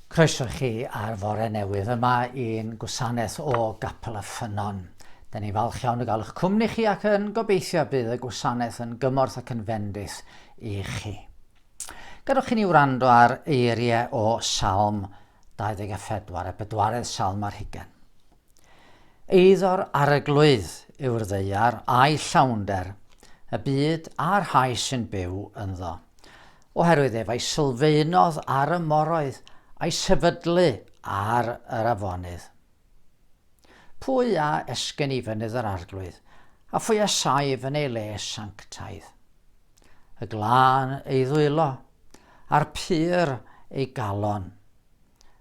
Croeso chi ar fore newydd yma i'n gwasanaeth o Gapel y Ffynnon. Da ni'n falch iawn o gael eich cwmni chi ac yn gobeithio bydd y gwasanaeth yn gymorth ac yn fendith i chi. Gadwch i ni wrando ar eiriau o Salm 24, y bedwaredd salm ar hugen. Eiddo'r arglwydd yw'r ddaear a'i llawnder, y byd a'r rhai sy'n byw ynddo. Oherwydd ef a'i sylfaenodd ar y moroedd, a'i sefydlu ar yr afonydd. Pwy a esgyn i fynydd yr arglwydd, a phwy a saif yn ei le sanctaidd? Y glân ei ddwylo, a'r pur ei galon.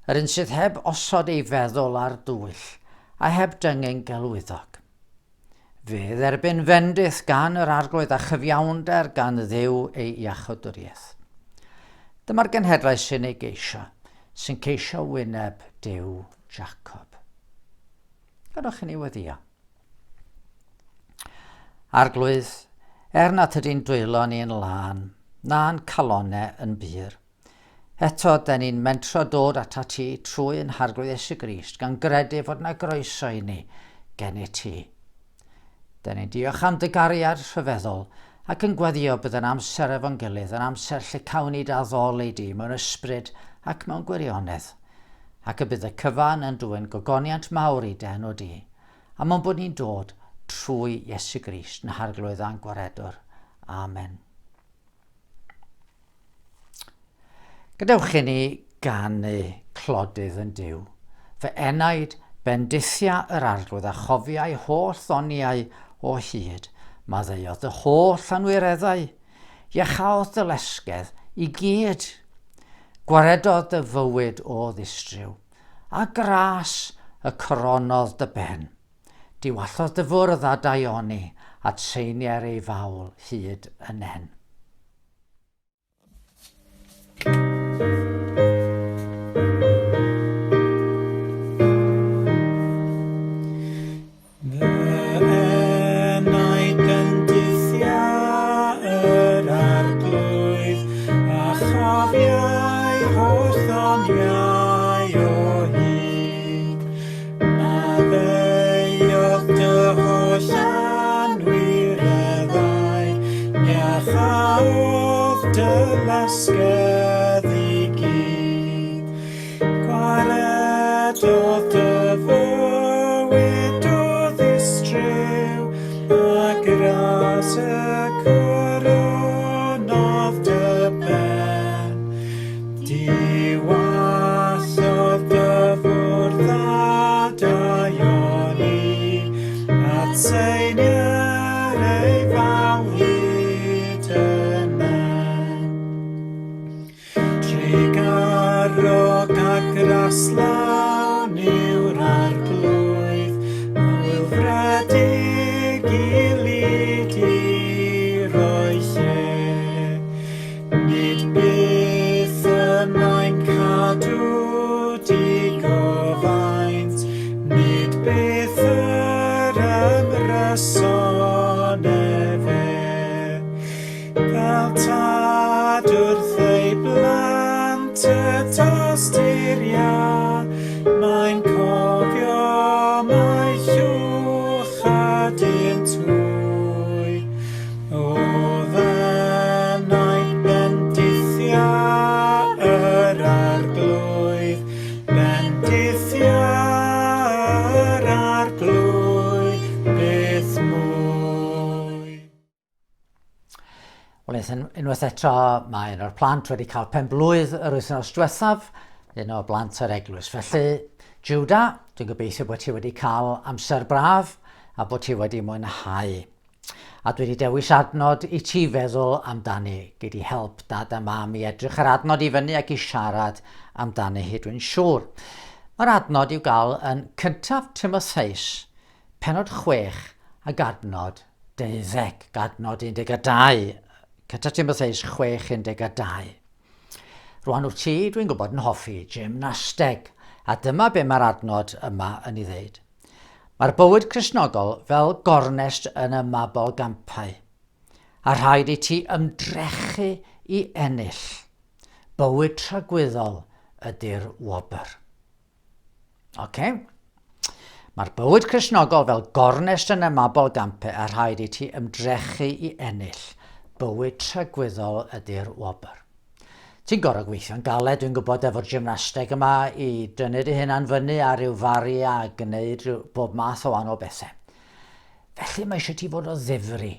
Yr un sydd heb osod ei feddwl ar dwyll, a heb dyngu'n gelwyddog. Fe dderbyn fendith gan yr Arglwydd a chyfiawnder gan Dduw ei iachawdwriaeth. Dyma'r genhedlaeth sy'n ei geisio, sy'n ceisio wyneb Duw Jacob. Gadwch i ni weddio. Arglwydd, er nad ydy'n dwylo ni'n lân, na'n calonau yn bur, Eto, den ni'n mentro dod atat ti trwy ein Harglwydd Iesu Grist, gan gredu fod yna groeso i ni gennyt ti. Den ni'n diolch am dy gariad rhyfeddol ac yn gweddio bydd yn amser efo'n gilydd, yn amser lle cawn ni dy addoli di mewn ysbryd ac mewn gwirionedd, ac y bydd y cyfan yn dwyn gogoniant mawr i dy enw di, am ein bod ni'n dod trwy Iesu Grist, yn Harglwydd a'n Gwaredwr. Amen. Gadewch i ni ganu clodydd yn Duw. Fy enaid, bendithia yr Arglwydd a chofiai holl ddoniau o hyd. Maddeuodd dy holl anwireddau. Iachaodd dy lesgedd i gyd. Gwaredodd dy fywyd o ddistryw, a gras y coronodd dy ben. Diwallodd dy fwrdd â daioni, at seinier ei fawl hyd y nen. Maddeuodd dy holl anwireddau, Iachâodd dy lasgedd i gyd. Gwaredodd dy fywyd o ddistryw, a gras y coronodd dy ben. Diwallodd dy fwrdd â daioni, Atseinier ei fawl hyd y nen. Trugarog a graslawn yw'r arglwydd, Hwylfredig i lid i roi lle. Nid byth y mae'n cadw digofaint, nid byth yr ymryson efe. Fel tad wrth ei blant y tosturia, mae'n cofio mai llwch ydynt hwy. O ddenaid bendithia yr Arglwydd, bendithia yr Arglwydd byth mwy. Wel, unwaith eto, mae un o'r plant wedi cael pen blwydd yr wythnos diwethaf, un o blant yr eglwys. Felly, Judah, dwi'n gobeithio bod ti wedi cael amser braf a bod ti wedi mwynhau. A dwi wedi dewis adnod i ti feddwl amdani. Gei di help dad a mam i edrych yr adnod i fyny ac i siarad amdani hi, dwi'n siŵr. Mae'r adnod i'w gael yn cyntaf Timotheus, penod 6 ac adnod 12, adnod 12. Cyntaf Timotheus 6, 12. Rwan wyt ti, dwi'n gwybod, yn hoffi gymnasteg, a dyma be mae'r adnod yma yn ei ddeud. Mae'r bywyd Cristnogol fel gornest yn y mabolgampau, a rhaid i ti ymdrechu i ennill bywyd tragwyddol ydy'r wobr. Oce? Mae'r bywyd Cristnogol fel gornest yn y mabol gampe a rhaid i ti ymdrechu i ennill. Bywyd tragwyddol ydy'r wobr. Ti'n gorfod gweithio'n galed, dwi'n gwybod, efo'r gymnasteg yma i dynnu dy hunan fyny ar ryw fari a gwneud rhyw, bob math o wahanol bethau. Felly mae eisiau ti fod o ddifri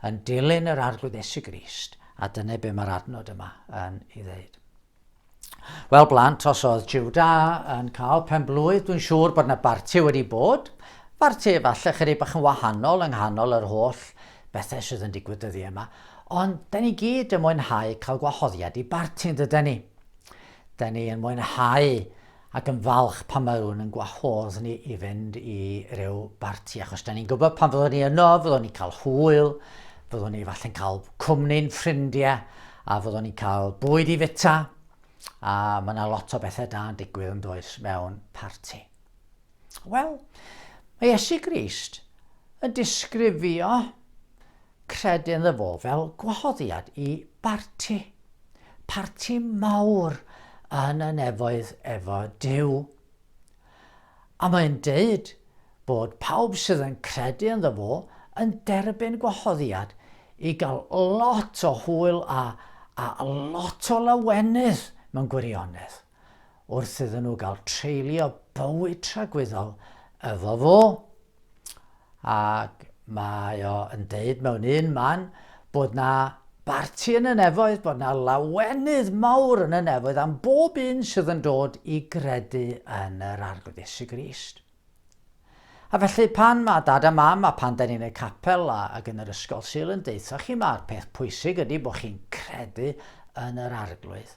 yn dilyn yr Arglwydd Iesu Grist, a dyna be mae'r adnod yma yn ei ddeud. Wel blant, os oedd Juda yn cael pen blwydd, dwi'n siŵr bod yna barti wedi bod. Barti efallai chydig bach yn wahanol yng nghanol yr holl bethau sydd yn digwydd dyddiau yma. Ond da ni gyd yn mwynhau cael gwahoddiad i barti yn dyden ni. Da ni yn mwynhau ac yn falch pan mae rhywun yn gwahodd ni i fynd i ryw barti, achos da ni'n gwybod pan fyddwn ni yno, fyddwn ni'n cael hwyl, fyddwn ni falle'n cael cwmni'n ffrindiau, a fyddwn ni'n cael bwyd i fita, a mae yna lot o bethau da yn digwydd yn does mewn parti. Wel, mae Iesu Grist yn disgrifio credu ynddo fo fel gwahoddiad i barti. Parti mawr yn y nefoedd efo Duw. A mae'n deud bod pawb sydd yn credu ynddo fo yn derbyn gwahoddiad i gael lot o hwyl a, a lot o lawenydd mewn gwirionedd wrth iddyn nhw gael treulio bywyd tragwyddol efo fo. Ac mae o yn deud mewn un man bod na barti yn y nefoedd, bod na lawenydd mawr yn y nefoedd am bob un sydd yn dod i gredu yn yr Arglwydd Iesu Grist. A felly pan mae dad a mam a pan da ni'n y capel a, ac yn yr ysgol Sul yn deutha chi mae'r peth pwysig ydy bod chi'n credu yn yr Arglwydd.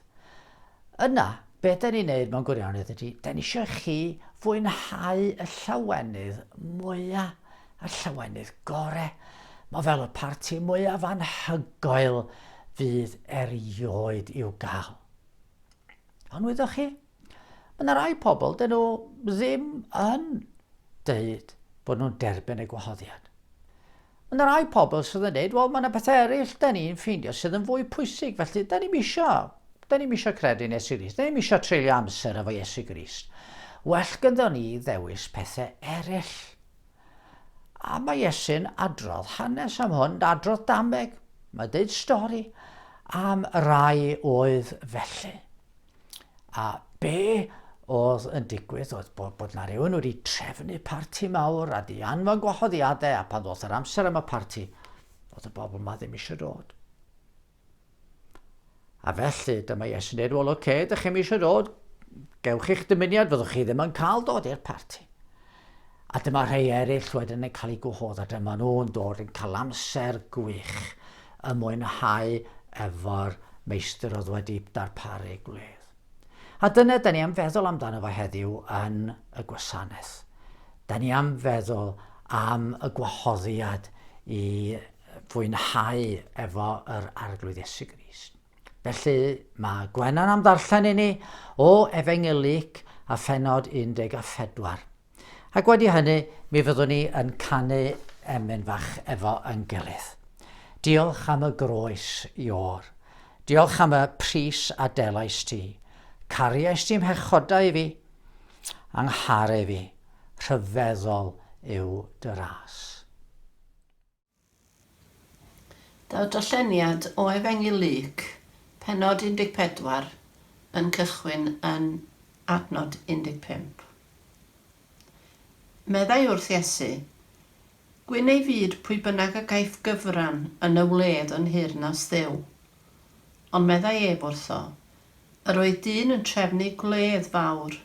Yna, be da ni'n neud mewn gwirionedd ydy, da ni eisiau chi fwynhau y llawenydd mwya, y llawenydd gore. Mae fel y parti mwyaf anhygoel fydd erioed i'w gael. Ond wyddoch chi, mae yna rai pobl, dyn nhw ddim yn deud bod nhw'n derbyn y gwahoddiad. Mae yna rai pobl sydd yn dweud, wel, mae yna pethau eraill da ni'n ffeindio sydd yn fwy pwysig, felly da ni'm isio, da ni'm isio credu yn Iesu Grist, da ni'm isio treulio amser efo Iesu Grist. Well gyda ni ddewis pethau eraill. A mae Iesu'n adrodd hanes am hwn, adrodd dameg, mae deud stori am rai oedd felly. A be oedd yn digwydd oedd bod, bod na rhywun wedi trefnu parti mawr a di anfon gwahoddiadau a pan ddoth yr amser am y parti, oedd y bobl ma ddim eisiau dod. A felly, dyma Iesu'n dweud, wel oce, okay, dych chi'm eisiau dod, gewch chi'ch dymuniad, fyddwch chi ddim yn cael dod i'r parti. A dyma rhai eraill wedyn yn cael eu gwahodd a dyma nhw'n dod yn cael amser gwych yn mwynhau efo'r meistr oedd wedi darparu gwledd. A dyna da ni am feddwl amdano fo heddiw yn y gwasanaeth. Da ni am feddwl am y gwahoddiad i fwynhau efo yr Arglwydd Iesu Grist. Felly mae Gwenan am ddarllen i ni o Efengyl Luc a phennod 14. Ac wedi hynny, mi fyddwn ni yn canu emyn fach efo yn gilydd. Diolch am y groes, Ior. Diolch am y pris a delais ti. Cariais ti mhechodau fi, angharu fi. Rhyfeddol yw dy ras. Daw'r darlleniad o Efengyl Luc, pennod 14, yn cychwyn yn adnod 15. Meddai wrth Iesu, Gwyn ei fyd pwy bynnag a gaiff gyfran yn y wledd yn nheyrnas Dduw. Ond meddai ef wrtho, Yr oedd dyn yn trefnu gwledd fawr,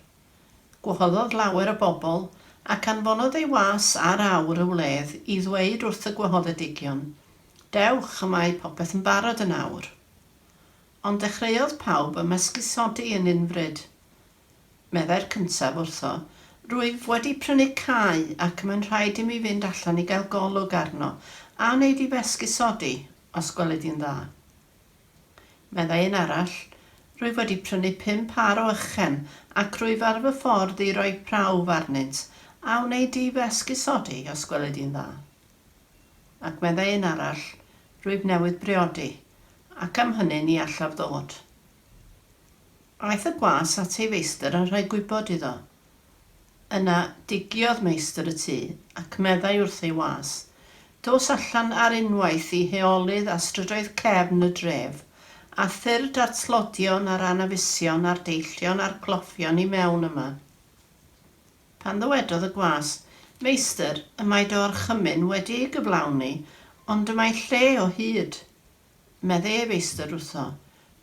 Gwahoddodd lawer o bobl, ac anfonodd ei was ar awr y wledd i ddweud wrth y gwahoddedigion, Dewch, y mae popeth yn barod yn awr. Ond dechreuodd pawb ymesgusodi yn unfryd. Meddai'r cyntaf wrtho, Rwyf wedi prynu cae, ac y mae'n rhaid i mi fynd allan i gael golwg arno, a wnei di fy esgusodi, os gweli di'n dda? Meddai un arall, Rwyf wedi prynu pum pâr o ychen, ac rwyf ar fy ffordd i roi prawf arnynt, a wnei di fy esgusodi, os gweli di'n dda? Ac meddai un arall, Rwyf newydd briodi, ac am hynny ni allaf ddod. Aeth y gwas at ei feistr a rhoi gwybod iddo. Yna, digiodd meistr y tŷ, ac meddai wrth ei was, Dos allan ar unwaith i heolydd a strydoedd cefn y dref, a thyrd â'r tlodion a'r anafusion a'r deillion a'r cloffion i mewn yma. Pan ddywedodd y gwas, Meistr, y mae dy orchymyn wedi ei gyflawni, ond y mae lle o hyd. Meddai ei feistr wrtho,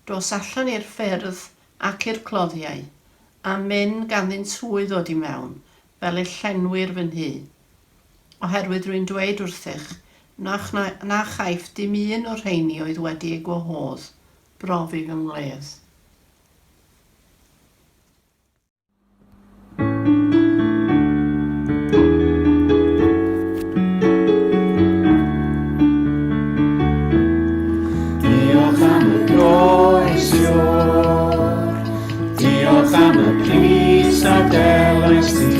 Dos allan i'r ffyrdd ac i'r cloddiau, a myn ganddynt hwy ddod i mewn, fel y llenwir fy nhŷ. Oherwydd rwy'n dweud wrthych, na na chaiff dim un o'r rheini oedd wedi eu gwahodd brofi fy ngwledd. Diolch am y groesio, diolch am y pris a delais ti.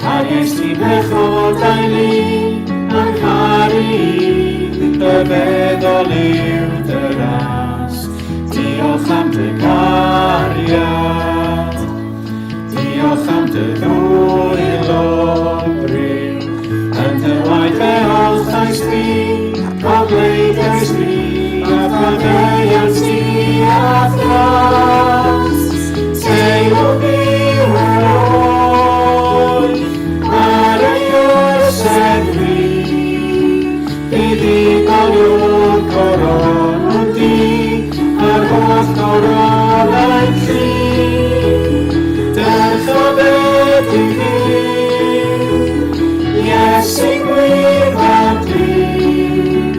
Cariais ti bechodau li, a'n caru i, rhyfeddol yw dy ras. Diolch am dy gariad, diolch am dy ddwylo briw. Yn dy waith fe olchais fi, cofleidiais fi, a faddeuant ti a'th ras. Teilwng yw yr oed, ar ei orsedd fi. Buddugol yw'r coron du a'r holl goronau llu. Dyrchafed i Dduw, Iesu gwir fab Duw,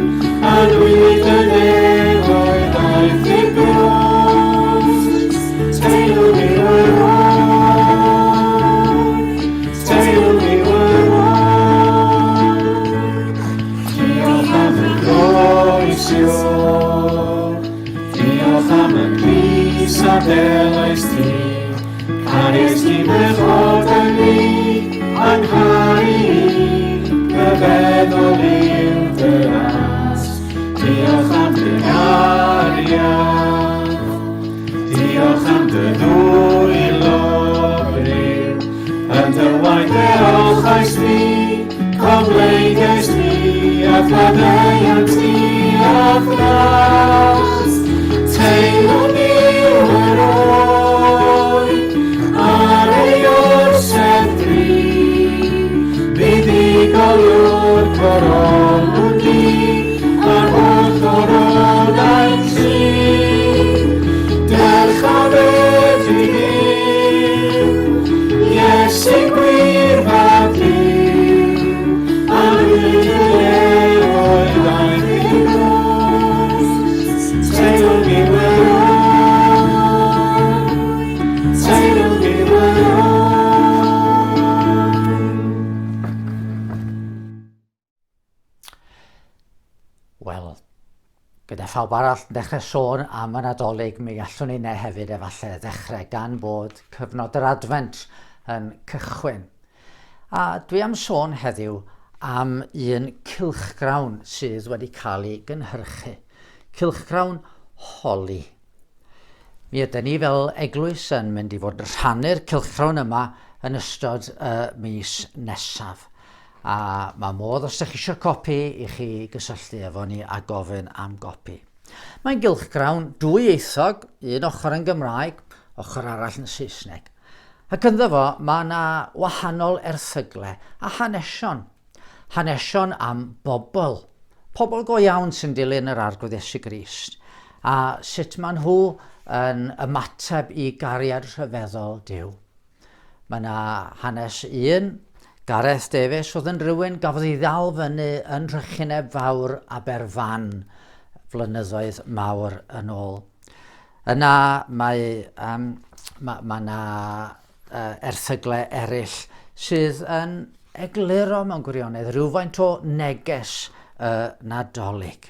a dwyd y nefoedd aeth i'r groes. Teilwng yw yr oed, teilwng yw yr oed. Diolch am y groesio, diolch am y pris a delais ti. Cariais ti bechod yn mi, a'n ngharu i, rhyfeddol yw dy ras. Diolch am dy gariad, diolch am dy ddwylo byw. Yn dy waith fe olchais fi, cofleidiais fi, a faddeuant ti a'th ras. Teilwng yw yr oed, ar ei orsedd bri, buddugol yw'r coron du, a'r holl goronau'n llu. Dyrchafed i Dduw, Iesu gwir fab Duw, a hyd y nefoedd aeth i'r groes. Teilwng yw yr oed, teilwng yw yr oed. Wel, gyda phawb arall yn dechrau sôn am y Nadolig, mi allwn ni hefyd efallai ddechrau gan bod cyfnod yr Adfent yn cychwyn. A dwi am sôn heddiw am un cylchgrawn sydd wedi cael ei gynhyrchu. Cylchgrawn Holi. Mi ydyn ni fel eglwys yn mynd i fod yn rhannu'r cylchgrawn yma yn ystod y mis nesaf. A mae modd os ydych chi eisiau copi i chi gysylltu efo ni a gofyn am gopi. Mae'n gylchgrawn dwyieithog, un ochr yn Gymraeg, ochr arall yn Saesneg. Ac ynddo fo mae yna wahanol erthygle a hanesion Hanesion am bobl, pobl go iawn sy'n dilyn yr Arglwydd Iesu Grist, a sut maen nhw yn ymateb i gariad rhyfeddol Duw. Mae yna hanes un, Gareth Davies, oedd yn rhywun gafodd ei ddal fyny yn rhychineb fawr Aberfan flynyddoedd mawr yn ôl. Yna mae, um, mae, mae yna uh, erthyglau eraill sydd yn egluro mewn gwirionedd rhywfaint o neges y Nadolig.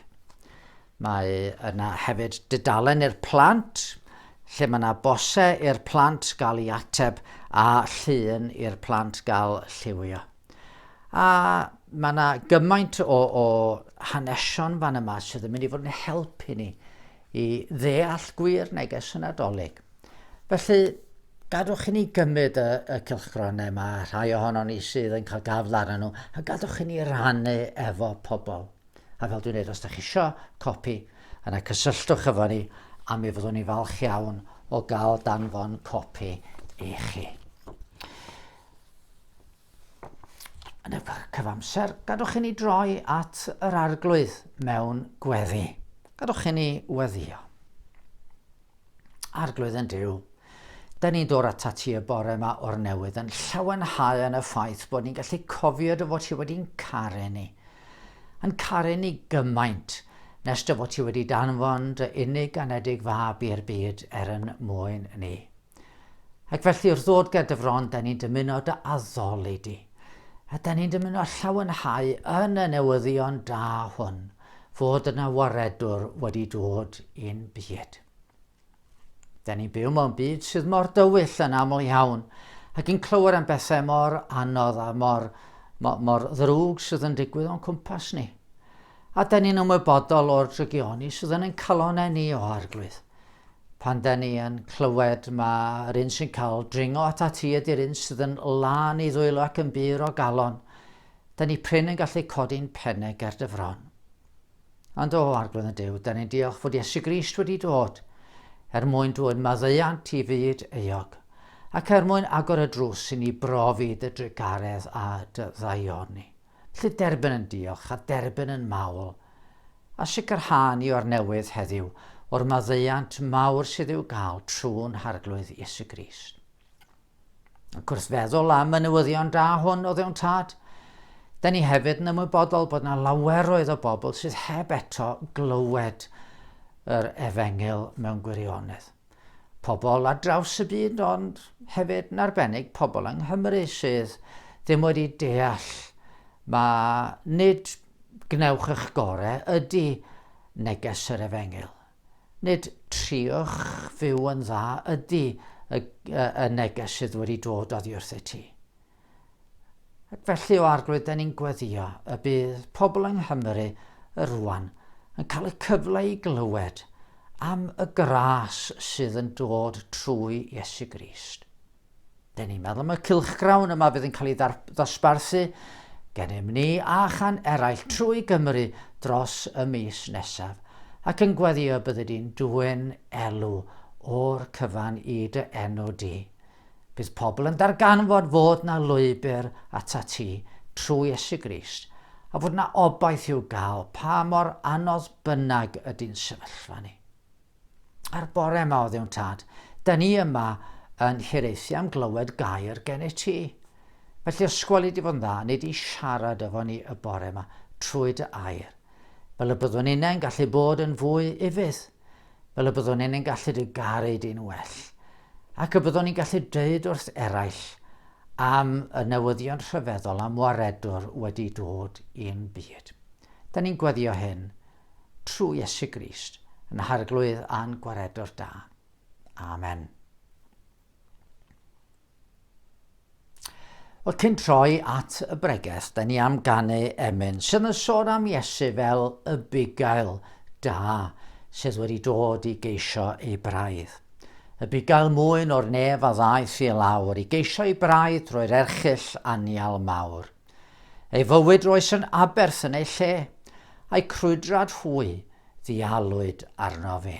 Mae yna hefyd dudalen i'r plant, lle mae yna bosau i'r plant gael ei ateb a llun i'r plant gael lliwio. A mae yna gymaint o, o hanesion fan yma sydd yn mynd i fod yn helpu ni i ddeall gwir neges y Nadolig. Felly, gadwch i ni gymryd y, y cylchgronau yma, rhai ohonon ni sydd yn cael gafel arnyn nhw, a gadwch i ni rannu efo pobl. A fel dwi'n dweud, os da chi isio copi, yna cysylltwch efo ni, a mi fyddwn ni falch iawn o gael danfon copi i chi. Yn y cyfamser, gadwch i ni droi at yr arglwydd mewn gweddi. Gadwch i ni weddio. Arglwydd yn Duw, da ni'n dod atat ti y bore yma o'r newydd yn llawenhau yn y ffaith bod ni'n gallu cofio dy fod ti wedi'n caru ni. Yn caru ni gymaint nes dy fod ti wedi danfon dy unig anedig fab i'r byd er yn mwyn ni. Ac felly wrth ddod ger dy fron, da ni'n dymuno dy addoli di. A da ni'n dymuno llawenhau yn y newyddion da hwn, fod yna waredwr wedi dod i'n byd. Da ni'n byw mewn byd sydd mor dywyll yn aml iawn ac yn clywed am bethau mor anodd a mor, mor, mor ddrwg sydd yn digwydd o'n cwmpas ni. A da ni'n ymwybodol o'r drygioni sydd yn ein calonau ni o arglwydd. Pan da ni yn clywed mae'r un sy'n cael dringo at ti ydy'r un sydd yn lân i ddwylo ac yn bur o galon, da ni prin yn gallu codi'n pennau ger dy fron. Ond o, Arglwydd yn Duw, da ni'n diolch fod Iesu Grist wedi dod er mwyn dwyn maddeuant i fyd euog, ac er mwyn agor y drws i ni brofi dy drugaredd a dy ddaioni. Felly derbyn yn diolch a derbyn yn mawl, a sicrha ni o'r newydd heddiw o'r maddeuant mawr sydd i'w gael trwy'n Harglwydd Iesu Grist. Ac wrth feddwl am y newyddion da hwn o ddewn tad, da ni hefyd yn ymwybodol bod yna laweroedd o bobl sydd heb eto glywed yr efengyl mewn gwirionedd. Pobl ar draws y byd, ond hefyd yn arbennig pobl yng Nghymru sydd ddim wedi deall mae nid gwnewch eich gorau ydy neges yr efengyl. Nid triwch fyw yn dda ydy y, y, y neges sydd wedi dod oddi wrthyt ti. Ac felly o arglwydd, da ni'n gweddio y bydd pobl yng Nghymru y rwan yn cael y cyfle i glywed am y gras sydd yn dod trwy Iesu Grist. Dyn ni'n meddwl am y cylchgrawn yma fydd yn cael ei ddosbarthu gennym ni a chan eraill trwy Gymru dros y mis nesaf, ac yn gweddio y byddi di'n dwyn elw o'r cyfan i dy enw di. Bydd pobl yn darganfod fod na lwybr atat ti trwy Iesu Grist, a fod na obaith i'w gael pa mor anodd bynnag ydy'n sefyllfa ni. A'r bore yma, o Dduw'n Tad, da ni yma yn hiraethu am glywed gair gennyt ti. Felly os gweli di fod yn dda, nid i siarad efo ni y bore yma trwy dy air, fel y byddwn innau'n gallu bod yn fwy ufudd, fel y byddwn innau'n gallu dy garu di'n well, ac y byddwn ni'n gallu dweud wrth eraill am y newyddion rhyfeddol am waredwr wedi dod i'n byd. Da ni'n gweddio hyn trwy Iesu Grist, yn Harglwydd a'n Gwaredwr da. Amen. Wel, cyn troi at y bregeth, da ni am ganu emyn sydd yn sôn am Iesu fel y bugail da sydd wedi dod i geisio ei braidd. Y bugail mwyn o'r nef a ddaeth i lawr i geisio ei braidd drwy'r erchyll anial mawr. Ei fywyd roes yn aberth yn ei lle, a'i crwydrad hwy ddialwyd arno fe.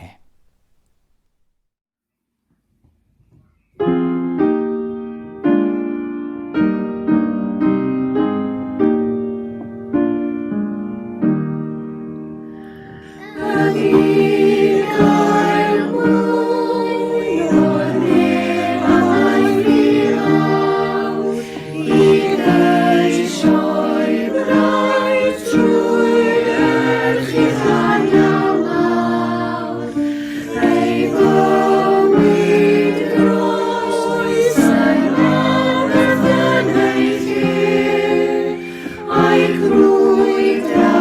A'i crwydra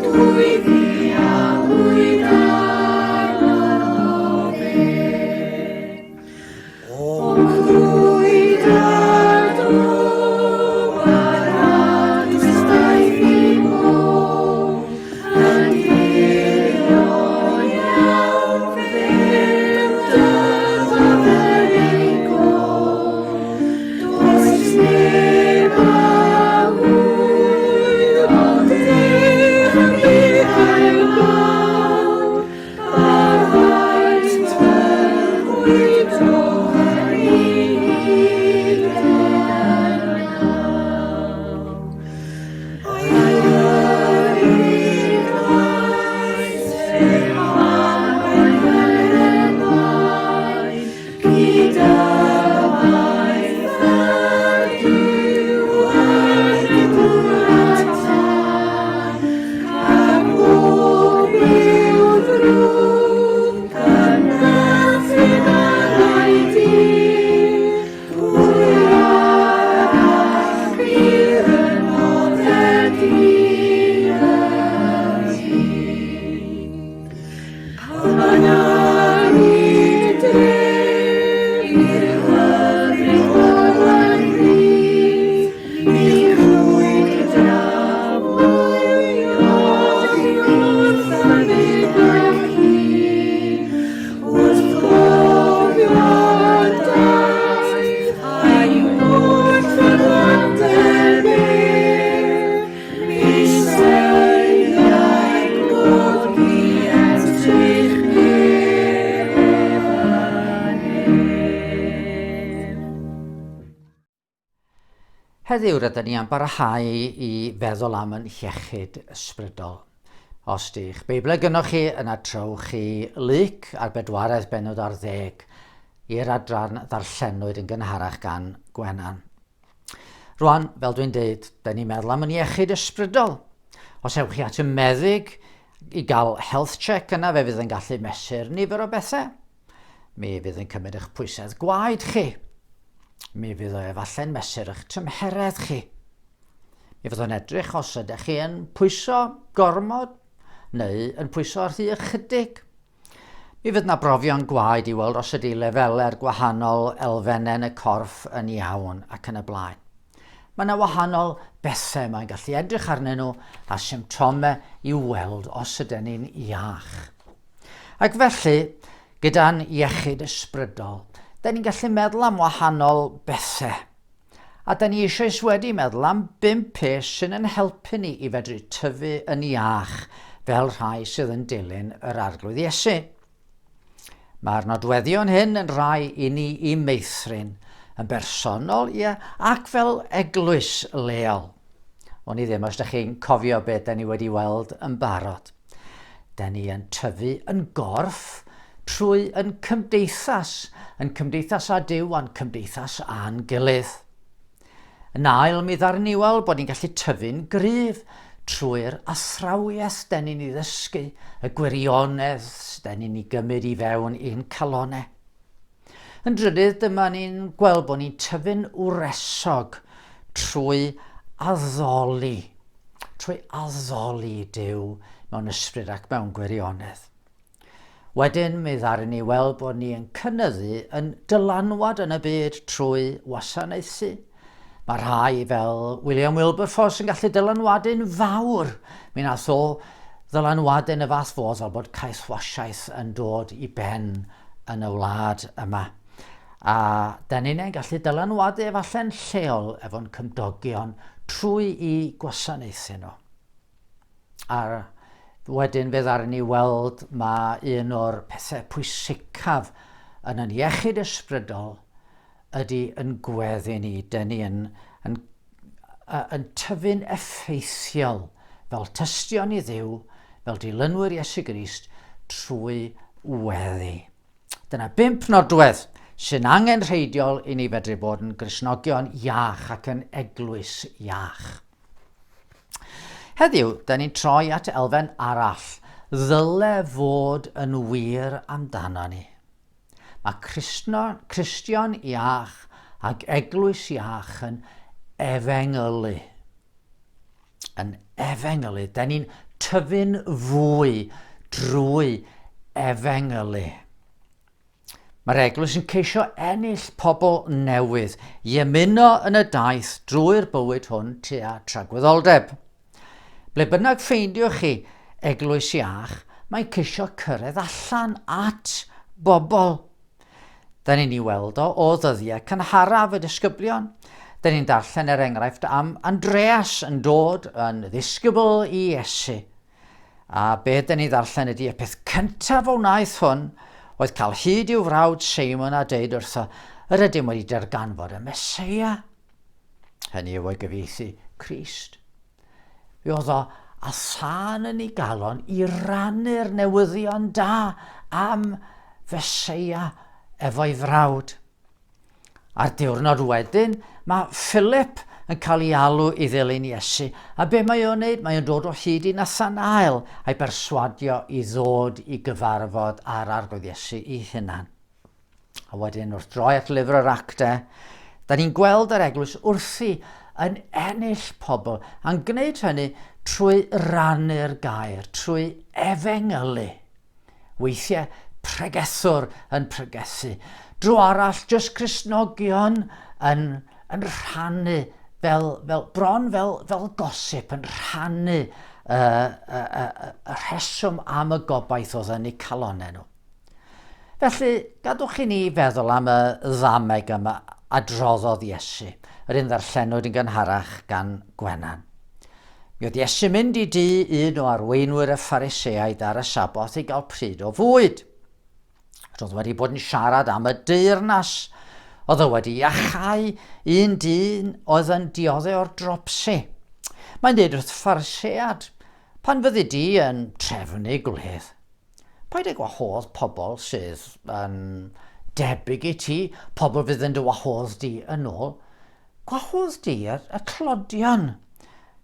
drwy ddialwyd. Yna i'r dref, i'r hyfryd golau rhydd, mi clwyd gyda mwy oddi wrth y fugail hir. Wrth gofio'r daith a'i holl ffyddlondeb ef, mi seliai gogniant trychineb y nef. Heddiw rydyn ni am barhau i feddwl am yn hiechyd ysbrydol. Os di'ch Beiblau gynnoch chi, yna trowch chi Luc ar bedwaredd bennod ar ddeg i'r adran ddarllenwyd yn gynharach gan Gwenan. Rwan, fel dwi'n deud, da ni'n meddwl am yn iechyd ysbrydol. Os ewch chi at y meddyg i gael health check yna, fe fydd yn gallu mesur nifer o bethau. Mi fydd yn cymryd eich pwysedd gwaed chi. Mi fydd o efallai'n mesur eich tymheredd chi. Mi fydd o'n edrych os ydych chi yn pwyso gormod neu yn pwyso rhy ychydig. Mi fydd yna brofion gwaed i weld os ydy lefelau'r gwahanol elfennau yn y corff yn iawn ac yn y blaen. Mae yna wahanol bethau mae'n gallu edrych arnyn nhw a symptomau i weld os ydyn ni'n iach. Ac felly, gyda'n iechyd ysbrydol, da ni'n gallu meddwl am wahanol bethau. A da ni eisoes wedi meddwl am bump peth sy'n yn helpu ni i fedru tyfu yn iach fel rhai sydd yn dilyn yr Arglwydd Iesu. Mae'r nodweddion hyn yn rhai i ni i meithrin, yn bersonol, ie, ac fel eglwys leol. O'n i ddim os ydych chi'n cofio beth da ni wedi weld yn barod. Da ni yn tyfu yn gorff trwy yn cymdeithas, yn cymdeithas â Duw a'n cymdeithas â'n gilydd. Yn ail, mi ddaru ni weld bod ni'n gallu tyfu'n gryf trwy'r athrawiaeth den ni'n ei ddysgu, y gwirionedd den ni'n ei gymryd i fewn i'n calonau. Yn drydydd, dyma ni'n gweld bod ni'n tyfu'n wresog trwy addoli, trwy addoli Duw mewn ysbryd ac mewn gwirionedd. Wedyn, mi ddaru ni weld bod ni yn cynyddu yn dylanwad yn y byd trwy wasanaethu. Mae rhai fel William Wilberforce yn gallu dylanwadu'n fawr. Mi nath o ddylanwadu yn y fath fodd fel bod caethwasiaeth yn dod i ben yn y wlad yma. A da ni'n gallu dylanwadu efallai'n lleol efo'n cymdogion trwy i gwasanaethu nhw. A wedyn fe ddaru ni weld mae un o'r pethau pwysicaf yn yn iechyd ysbrydol ydy yn gweddu ni. Dyn ni yn, yn, yn tyfu'n effeithiol fel tystion i Dduw, fel dilynwyr Iesu Grist, trwy weddi. Dyna bump nodwedd sy'n angenrheidiol i ni fedru bod yn Gristnogion iach ac yn eglwys iach. Heddiw, da ni'n troi at elfen arall ddyle fod yn wir amdano ni. Mae Crisno, Cristion iach ac eglwys iach yn efengylu. Yn efengylu. Da ni'n tyfu'n fwy drwy efengylu. Mae'r eglwys yn ceisio ennill pobl newydd i ymuno yn y daith drwy'r bywyd hwn tua tragwyddoldeb. Ble bynnag ffeindiwch chi eglwys iach, mae'n ceisio cyrraedd allan at bobl. Da ni'n ei weld o o ddyddiau cynharaf y disgyblion. Da ni'n darllen er enghraifft am Andreas yn dod yn ddisgybl i Iesu. A be da ni ddarllen ydy y peth cyntaf o wnaeth hwn oedd cael hyd i'w frawd Seimon a deud wrtho, yr ydym wedi darganfod y Meseia. Hynny yw o'i gyfieithu Crist. Fe oedd o a thân yn ei galon i rannu'r newyddion da am Feseia efo'i frawd. A'r diwrnod wedyn, mae Philip yn cael ei alw i ddilyn Iesu. A be mae o'n wneud? Mae o'n dod o hyd i Nathanael a'i berswadio i ddod i gyfarfod â'r Arglwydd Iesu ei hunan. A wedyn wrth droi at lyfr yr actau, da ni'n gweld yr eglwys wrthi yn ennill pobl, a'n gwneud hynny trwy rannu'r gair, trwy efengylu. Weithiau, pregethwr yn pregethu. Dro arall, jyst Cristnogion yn, yn rhannu, fel, fel, bron fel, fel gosip, yn rhannu y, y, y, y rheswm am y gobaith oedd yn eu calonnau nhw. Felly, gadwch i ni feddwl am y ddameg yma adroddodd Iesu, yr un ddarllenwyd yn gynharach gan Gwenan. Mi oedd Iesu'n mynd i dŷ un o arweinwyr y Phariseaid ar y Saboth i gael pryd o fwyd. Roedd wedi bod yn siarad am y deyrnas. Oedd o wedi iachau un dyn oedd yn diodde o'r dropsi. Mae'n dweud wrth Pharisead, pan fyddi di yn trefnu gwledd, Paid â gwahodd pobl sydd yn debyg i ti, pobl fydd yn dy wahodd di yn ôl. Gwahodd di yr, y tlodion,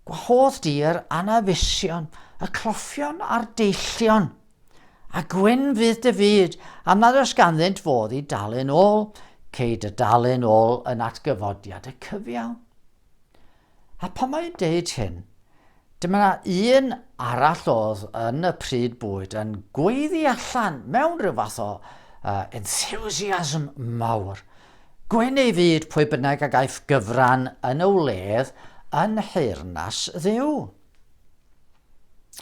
gwahodd di yr anafusion, y cloffion a'r deillion. A gwyn fydd dy fyd, am nad oes ganddynt fodd i dalu'n ôl, cei dy dalu'n ôl yn atgyfodiad y cyfiawn. A pan mae'n deud hyn, dyma 'na un arall oedd yn y pryd bwyd yn gweiddi allan mewn rhyw fath o uh, enthusiasm mawr. Gwyn ei fyd pwy bynnag a gaiff gyfran yn y wledd yn nheyrnas Dduw.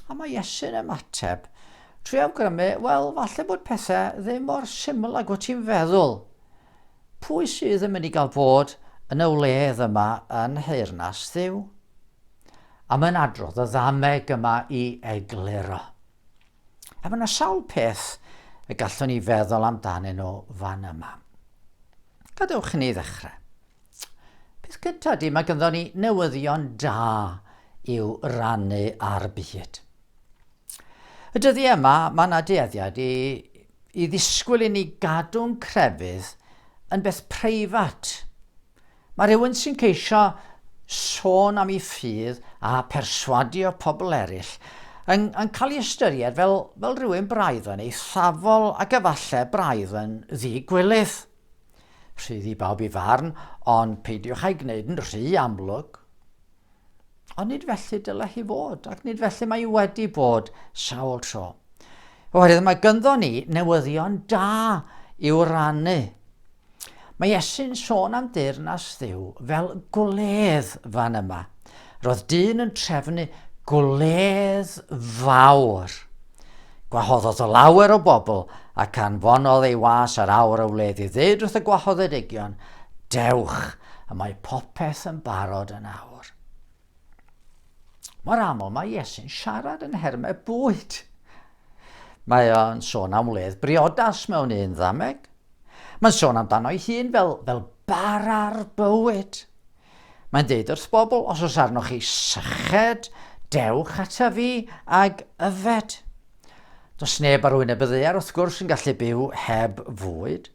A mae Iesu'n ymateb trwy awgrymu, wel, falle bod pethau ddim mor syml ag wyt ti'n feddwl. Pwy sydd yn mynd i gael bod yn y wledd yma yn nheyrnas Dduw? A mae'n adrodd y ddameg yma i egluro. A mae yna sawl peth y gallwn ni feddwl amdanyn nhw fan yma. Gadewch i ni ddechrau. Peth cyntaf ydy, mae ganddo ni newyddion da i'w rannu â'r byd. Y dyddiau yma, mae yna dueddiad i, i ddisgwyl i ni gadw'n crefydd yn beth preifat. Mae rhywun sy'n ceisio sôn am ei ffydd a perswadio pobl eraill yn, yn cael ei ystyried fel, fel rhywun braidd yn eithafol ac efallai braidd yn ddi-gwilydd. Rhydd i bawb i farn, ond peidiwch â'i gwneud yn rhy amlwg. Ond nid felly dylai hi fod, ac nid felly mae hi wedi bod sawl tro. Oherwydd mae gynddo ni newyddion da i'w rannu. Mae Iesu'n sôn am deyrnas Dduw fel gwledd fan yma. Roedd dyn yn trefnu gwledd fawr. Gwahoddodd lawer o bobl ac anfonodd ei was ar awr y wledd i ddeud wrth y gwahoddedigion, Dewch, y mae popeth yn barod yn awr. Mor aml mae Iesu'n siarad yn nhermau bwyd. Mae o'n sôn am wledd briodas mewn un ddameg. Mae'n sôn amdano'i hun fel, fel bara'r bywyd. Mae'n deud wrth bobl, os oes arnoch chi syched, dewch ata fi ag yfed. Does neb ar wyneb y ddaear, wrth gwrs, yn gallu byw heb fwyd.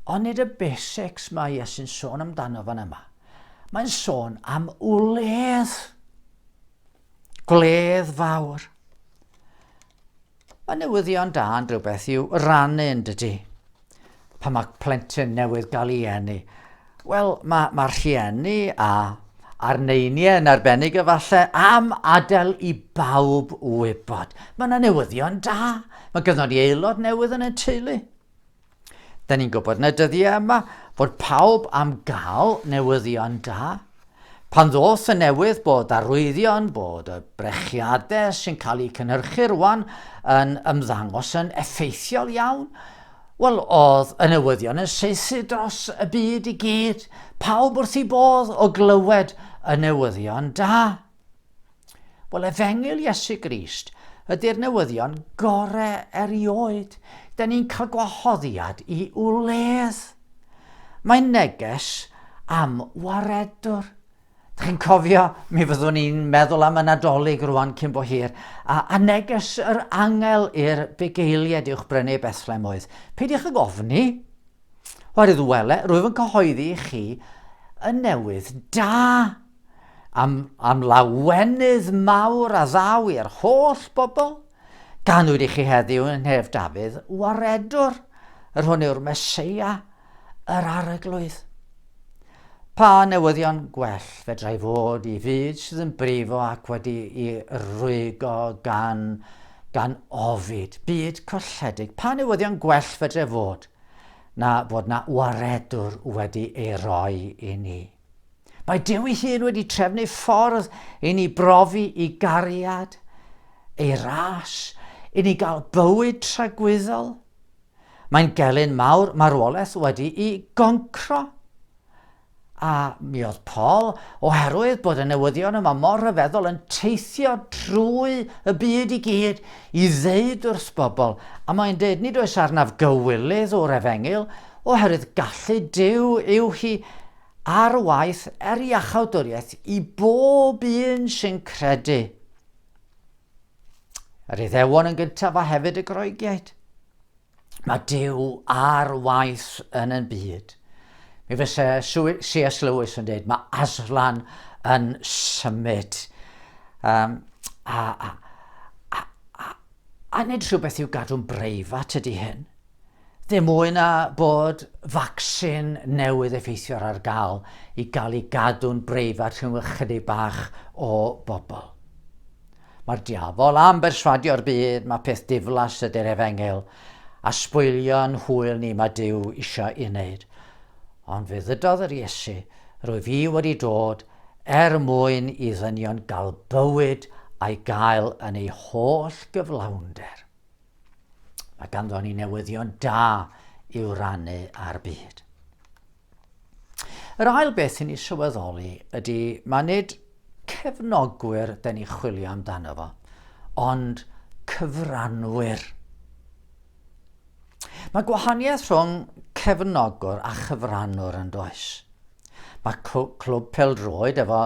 Ond nid y basics mae Iesu'n sôn amdano fan yma. Mae'n sôn am wledd. Gwledd fawr. Mae newyddion da yn rhywbeth i'w rannu yn dydy. Pan mae plentyn newydd gael ei eni, wel, mae, mae rhieni a a'r neiniau yn arbennig efallai am adael i bawb wybod. Mae yna newyddion da. Mae gynnon ni aelod newydd yn y teulu. Da ni'n gwybod yn y dyddiau yma fod pawb am gael newyddion da. Pan ddoth y newydd bod arwyddion bod y brechiadau sy'n cael eu cynhyrchu rwan yn ymddangos yn effeithiol iawn, wel, oedd y newyddion yn saethu dros y byd i gyd. Pawb wrth ei bodd o glywed y newyddion da. Wel, efengyl Iesu Grist ydy'r newyddion gore erioed. Da ni'n cael gwahoddiad i wledd. Mae'n neges am waredwr. Dych chi'n cofio, mi fyddwn ni'n meddwl am y Nadolig rwan cyn bo hir, a, a neges yr angel i'r bugeiliaid uwch brynu Bethlehem oedd, peidiwch ag ofni, oherwydd wele, rwyf yn cyhoeddi i chi y newydd da. Am, am lawenydd mawr a ddaw i'r holl bobl, ganwyd i chi heddiw yn nhref Dafydd waredwr, yr hwn yw'r Meseia, yr Arglwydd. Pa newyddion gwell fedrai fod i fyd sydd yn brifo ac wedi i rwygo gan gan ofid, byd colledig. Pa newyddion gwell fedre fod na bod na waredwr wedi ei roi i ni? Mae Duw ei hun wedi trefnu ffordd i ni brofi i gariad, ei ras, i ni gael bywyd tragwyddol. Mae'n gelyn mawr marwolaeth wedi'i goncro. A mi oedd Paul, oherwydd bod y newyddion yma mor rhyfeddol, yn teithio trwy y byd i gyd i ddeud wrth bobl, a mae'n deud, nid oes arnaf gywilydd o'r efengyl, oherwydd gallu Duw yw hi ar waith er iachawdwriaeth i bob un sy'n credu. Yr Iddewon yn gyntaf a hefyd y Groegiaid. Mae Duw ar waith yn yn byd. Mi fyse C.S. Lewis yn dweud, mae Aslan yn symud. Um, a, a, a, a, a nid rhywbeth i'w gadw'n breifat ydy hyn. Ddim mwy na bod facsin newydd effeithiol ar gael i gael ei gadw'n breifat rhwng ychydig bach o bobl. Mae'r diafol am berswadio'r byd mae peth diflas ydy'r efengyl, a sbwylio'n hwyl ni mae Duw eisiau i wneud. Ond fe ddydodd yr Iesu, rwyf i wedi dod er mwyn i ddynion gael bywyd a'i gael yn ei holl gyflawnder. Mae ganddo ni newyddion da i'w rannu â'r byd. Yr ail beth i ni sylweddoli ydy mae nid cefnogwyr da ni chwilio amdano fo, ond cyfranwyr. Mae gwahaniaeth rhwng cefnogwr a chyfrannwr yn does. Mae clwb pêl-droed efo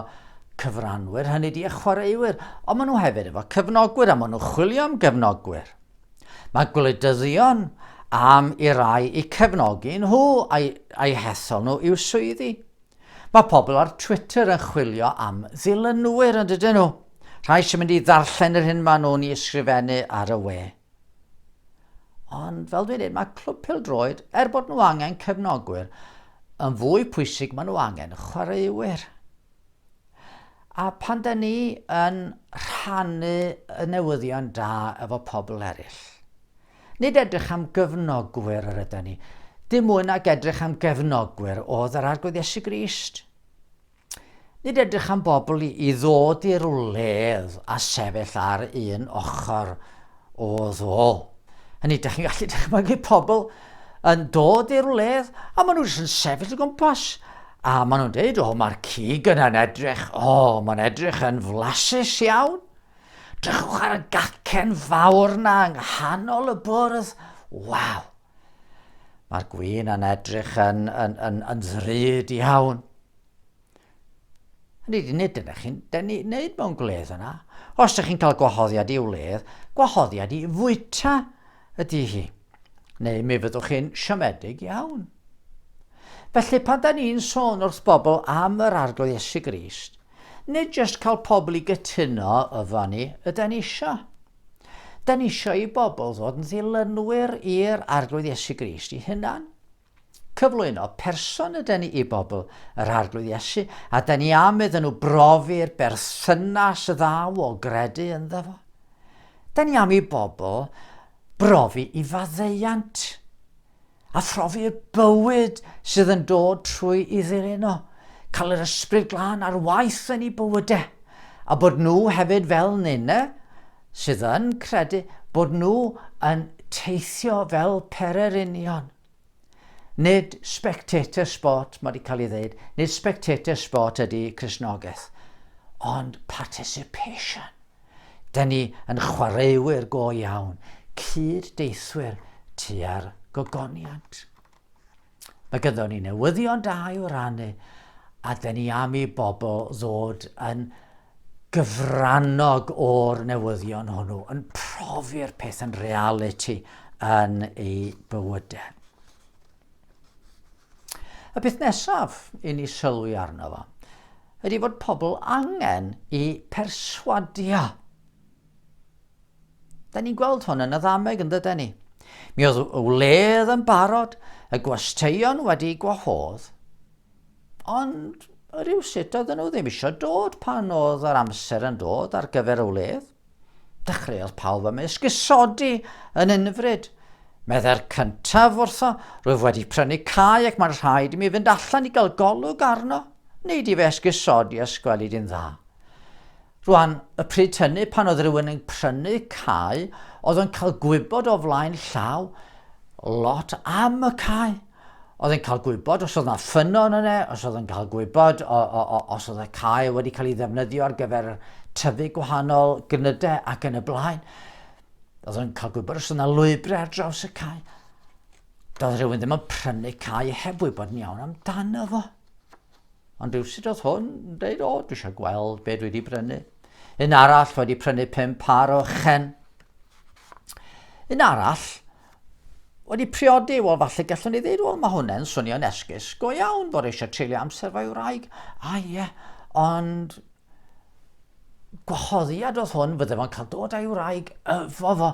cyfranwyr, hynny di y chwaraewyr, ond maen nhw hefyd efo cefnogwyr a maen nhw'n chwilio am gefnogwyr. Mae gwleidyddion am i rai i cefnogi nhw a'i, a'i hethol nhw i'w swyddi. Mae pobl ar Twitter yn chwilio am ddilynwyr yn dydyn nhw. Rhai sy'n mynd i ddarllen yr hyn maen nhw'n ei ysgrifennu ar y we. Ond fel dwi'n dweud, mae clwb pêl-droed, er bod nhw angen cefnogwyr, yn fwy pwysig maen nhw angen chwaraewyr. A pan da ni yn rhannu y newyddion da efo pobl eraill, nid edrych am gyfnogwyr yr yda ni, dim mwy nag edrych am gefnogwyr oedd yr Arglwydd Iesu Grist. Nid edrych am bobl i, i ddod i'r wledd a sefyll ar un ochr o ddo. Hynny, dych chi'n gallu dychmygu pobl yn dod i'r wledd a maen nhw jyst yn sefyll o gwmpas. A maen nhw'n dweud, o, mae'r cig yna'n edrych, o, mae'n edrych yn flasus iawn. Drychwch ar y gacen fawr na yng nghanol y bwrdd. Waw! Mae'r gwin yn edrych yn, yn, yn, yn ddrud iawn. Hynny ydy, nid dyna chi'n wneud mewn gwledd yna. Os ydych chi'n cael gwahoddiad i wledd, gwahoddiad i fwyta ydy hi. Neu mi fyddwch chi'n siomedig iawn. Felly pan da ni'n sôn wrth bobl am yr Arglwydd Iesu Grist, nid jyst cael pobl i gytuno efo ni yda ni isio. Da ni isio i bobl ddod yn ddilynwyr i'r Arglwydd Iesu Grist i hunan. Cyflwyno person ydy ni i bobl yr Arglwydd Iesu, a da ni am iddyn nhw brofi'r berthynas ddaw o gredu ynddo fo. Da ni am i bobl brofi i faddeuant a phrofi'r bywyd sydd yn dod trwy i ddilyn o. Cael yr ysbryd glân ar waith yn eu bywydau, a bod nhw hefyd fel ninne, sydd yn credu bod nhw yn teithio fel pererinion. Nid spectator sport, mae wedi cael ei ddeud, nid spectator sport ydy Cristnogaeth, ond participation. Dyn ni yn chwaraewyr go iawn, cyd-deithwyr tua'r gogoniant. Mae gyda ni newyddion da i'w rannu, a dyn ni am i bobl ddod yn gyfrannog o'r newyddion hwnnw, yn profi'r peth yn realiti yn ei bywydau. Y peth nesaf i ni sylwi arno fo ydy fod pobl angen i perswadio. Da ni'n gweld hwn yn y ddameg yn dydyn ni. Mi oedd y wledd yn barod, y gwesteion wedi gwahodd, Ond rhywsut oedden nhw ddim eisiau dod pan oedd yr amser yn dod ar gyfer y wledd. Dechreuodd pawb am esgusodi yn unfryd. Meddai'r cyntaf wrtho, rwyf wedi prynu cae ac mae'n rhaid i mi fynd allan i gael golwg arno. Wnei di fy esgusodi os gweli di'n dda. Rwan, y pryd hynny, pan oedd rhywun yn prynu cae, oedd o'n cael gwybod o flaen llaw lot am y cae. Oedd yn cael gwybod os oedd yna ffynnon yna, os oedd yn cael gwybod o, o, o, os oedd y cae wedi cael ei ddefnyddio ar gyfer tyfu gwahanol gnydau ac yn y blaen. Oedd yn cael gwybod os oedd yna lwybrau ar draws y cae. Doedd rhywun ddim yn prynu cae heb wybod yn iawn amdano fo. Ond rhywsut oedd hwn yn dweud, o, dwi eisiau gweld be dwi wedi brynu. Un arall wedi prynu pum par o chen. Un arall wedi priodi, wel falle gallwn ni ddweud, wel mae hwnna'n swnio'n esgus go iawn bod eisiau treulio amser fo'i wraig. A ie, ond gwahoddiad oedd hwn, fydde fo'n cael dod â'i wraig efo fo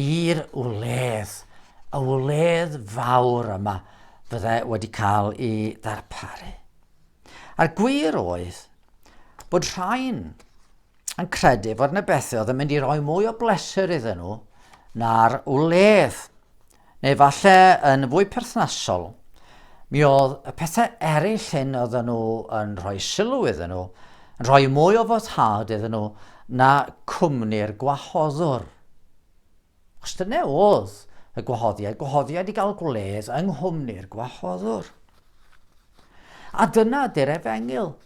i'r wledd, y wledd fawr yma fydde wedi cael ei ddarparu. A'r gwir oedd bod rhain yn credu fod yna bethau oedd yn mynd i roi mwy o bleser iddyn nhw na'r wledd. Neu falle yn fwy perthnasol, mi oedd y pethau eraill hyn oedden nhw yn rhoi sylw iddyn nhw, yn rhoi mwy o foddhad iddyn nhw na cwmni'r gwahoddwr. Os dyna oedd y gwahoddiad, gwahoddiad i gael gwledd yng nghwmni'r gwahoddwr. A dyna ydy'r efengyl,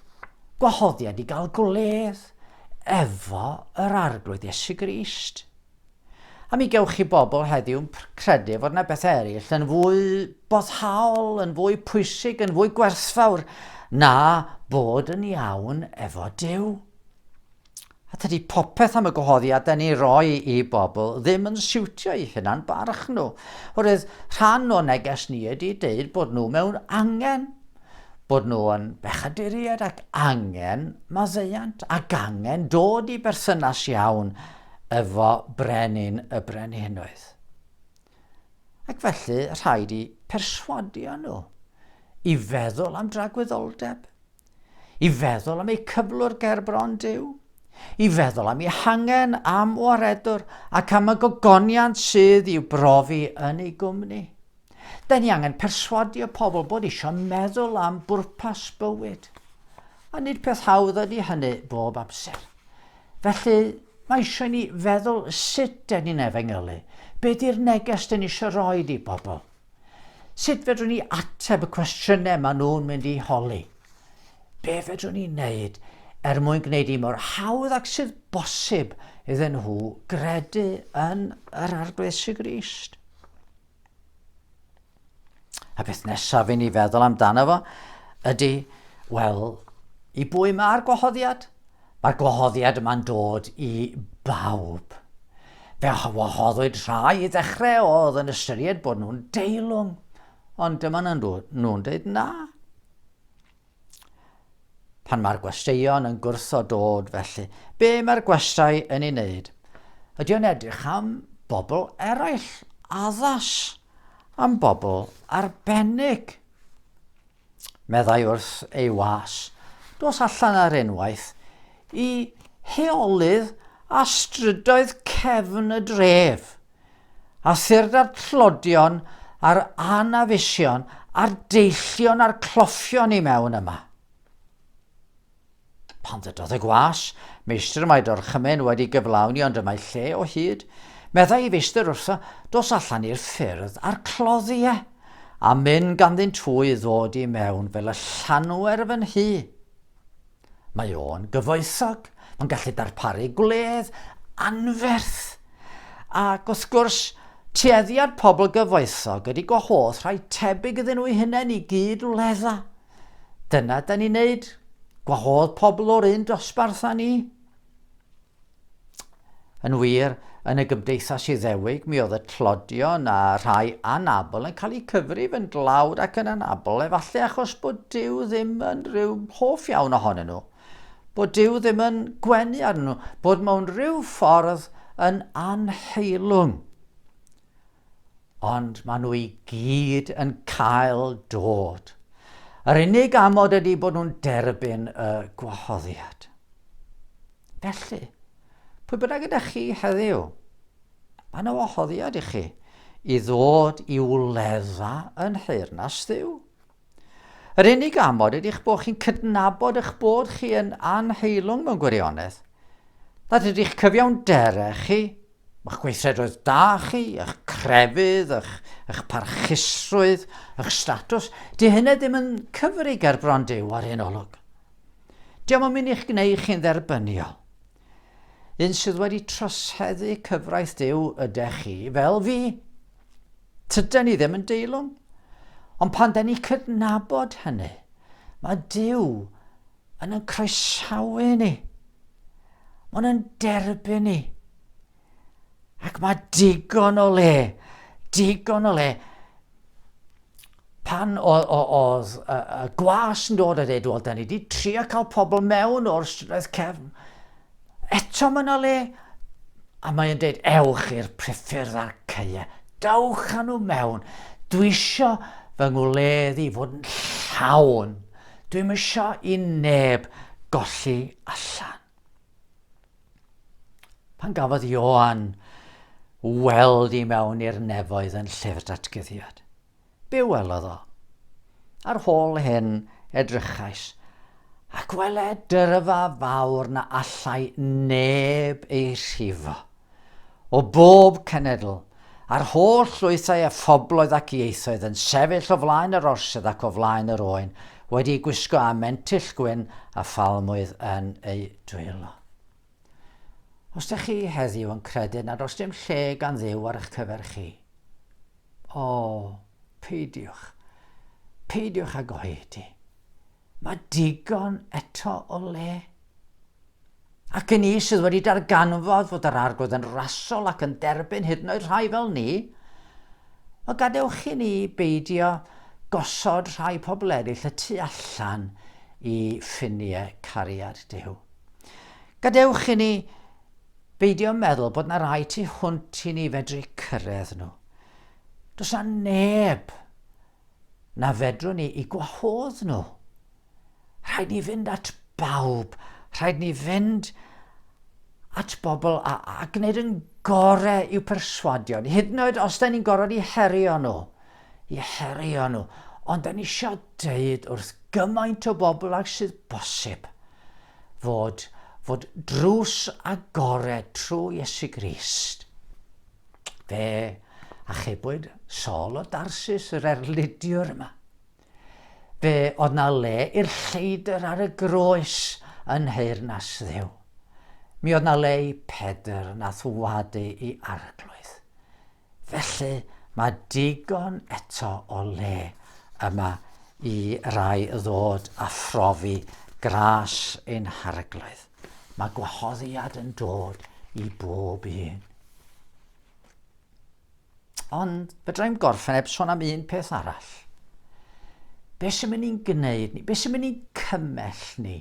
gwahoddiad i gael gwledd efo yr Arglwydd Iesu Grist. A mi gewch chi bobl heddiw'n credu fod yna bethau eraill yn fwy boddhaol, yn fwy pwysig, yn fwy gwerthfawr na bod yn iawn efo Duw. A tydi popeth am y gwahoddiad da ni roi i bobl ddim yn siwtio eu hunan barch nhw. Oherwydd rhan o neges ni ydy deud bod nhw mewn angen, bod nhw yn bechaduriaid ac angen maddeuant ac angen dod i berthynas iawn efo brenin y brenhinoedd. Ac felly rhaid i perswadio nhw i feddwl am dragwyddoldeb, i feddwl am eu cyflwr ger bron Duw, i feddwl am eu hangen am waredwr ac am y gogoniant sydd i'w brofi yn ei gwmni. Da ni angen perswadio pobl bod eisiau meddwl am bwrpas bywyd. A nid peth hawdd ydy hynny bob amser. Felly, mae eisiau ni feddwl sut dyn ni'n efengylu. Be di'r neges dyn ni eisiau rhoi i bobl? Sut fedrwn ni ateb y cwestiynau maen nhw'n mynd i holi? Be fedrwn ni wneud er mwyn gwneud i mor hawdd ac sydd bosib iddyn nhw gredu yn yr Arglwydd Iesu Grist? A beth nesaf i ni feddwl amdano fo ydy, wel, i bwy mae'r gwahoddiad? Mae'r gwahoddiad yma'n dod i bawb. Fe wahoddwyd rhai i ddechrau oedd yn ystyried bod nhw'n deilwng, ond dyma nhw'n dweud na. Pan mae'r gwesteion yn gwrthod dod felly, be mae'r gwestai yn ei wneud? Ydy o'n edrych am bobl eraill addas, am bobl arbennig? Meddai wrth ei was, dos allan ar unwaith i heolydd a strydoedd cefn y dref, a thyrd â'r tlodion a'r anafusion a'r deillion a'r cloffion i mewn yma. Pan ddydodd y gwas, Meistr, mae dorchymyn wedi gyflawni ond y mae lle o hyd. Meddai ei feistr wrtho, dos allan i'r ffyrdd a'r cloddiau, a myn ganddynt hwy ddod i mewn fel y llanwer fy nhŷ. Mae o'n gyfoethog, mae'n gallu darparu gwledd anferth. Ac wrth gwrs, tueddiad pobl gyfoethog ydy gwahodd rhai tebyg iddyn nhw eu hunain i gyd wledda. Dyna da ni'n neud, gwahodd pobl o'r un dosbarth â ni. Yn wir, yn y gymdeithas Iddewig, mi oedd y tlodion a rhai anabl yn cael eu cyfrif yn dlawd ac yn anabl, efallai achos bod Duw ddim yn rhyw hoff iawn ohonyn nhw, bod Duw ddim yn gwenu arnyn nhw, bod mewn rhyw ffordd yn anheilwng. Ond maen nhw i gyd yn cael dod. Yr unig amod ydy bod nhw'n derbyn y gwahoddiad. Felly, Pwy bynnag ydych chi heddiw, mae yna wahoddiad i chi i ddod i wledda yn nheyrnas Dduw. Yr unig amod ydy'ch bod chi'n cydnabod eich bod chi yn anheilwng mewn gwirionedd, nad ydych cyfiawnderau chi, eich gweithredoedd da chi, eich crefydd, eich, eich parchusrwydd, eich statws, di hynny ddim yn cyfri ger bron Duw ar un olwg. Diolch yn mynd i'ch gwneud chi'n dderbyniol. Un sydd wedi troseddu cyfraith Duw ydych chi, fel fi. Tyden ni ddim yn deilwng. Ond pan den ni cydnabod hynny, mae Duw yn yn croesawu ni. Mae'n yn derbyn ni. Ac mae digon o le, digon o le pan oedd y, y gwas yn dod a dweud, wel, da ni wedi trio cael pobl mewn o'r strydoedd cefn. Eto mae yna le. A mae'n dweud, ewch i'r priffyrdd a'r caeau, dewch â nhw mewn. Dwi isio fy ngwledd i fod yn llawn. Dwi'm isio i neb golli allan. Pan gafodd Ioan weld i mewn i'r nefoedd yn llyfr datguddiad, be welodd o? Ar hôl hyn edrychais, ac wele dyrfa fawr na allai neb ei rhifo, o bob cenedl, a'r holl lwythau a phobloedd ac ieithoedd yn sefyll o flaen yr orsedd ac o flaen yr oen, wedi eu gwisgo â mentyll gwyn a phalmwydd yn eu dwylo. Os ydych chi heddiw yn credu nad oes dim lle gan Dduw ar eich cyfer chi, o, peidiwch, peidiwch ag oedi. Mae digon eto o le. Ac i ni sydd wedi darganfod fod yr Arglwydd yn rasol ac yn derbyn hyd yn oed rhai fel ni, wel gadewch i ni beidio gosod rhai pobl eraill y tu allan i ffiniau cariad Duw. Gadewch i ni beidio meddwl bod na rai tu hwnt i ni fedru cyrraedd nhw. Does na neb na fedrwn ni i gwahodd nhw. Rhaid ni fynd at bawb. Rhaid ni fynd at bobl a, a gwneud yn gorau i'w perswadio. Hyd yn oed os da ni'n gorfod i herio nhw. I herio nhw. Ond da ni eisiau deud wrth gymaint o bobl ag sydd bosib fod, fod drws agored trwy Iesu Grist. Fe achubwyd Saul o Darsus, yr erlidiwr yma. Fe oedd na le i'r lleidr ar y groes yn nheyrnas Dduw. Mi oedd na le i Pedr nath wadu i arglwydd. Felly mae digon eto o le yma i rai ddod a phrofi gras ein harglwydd. Mae gwahoddiad yn dod i bob un. Ond fedra i'm gorffen heb sôn am un peth arall. Be sy'n mynd i'n gwneud ni? Be sy'n mynd i'n cymell ni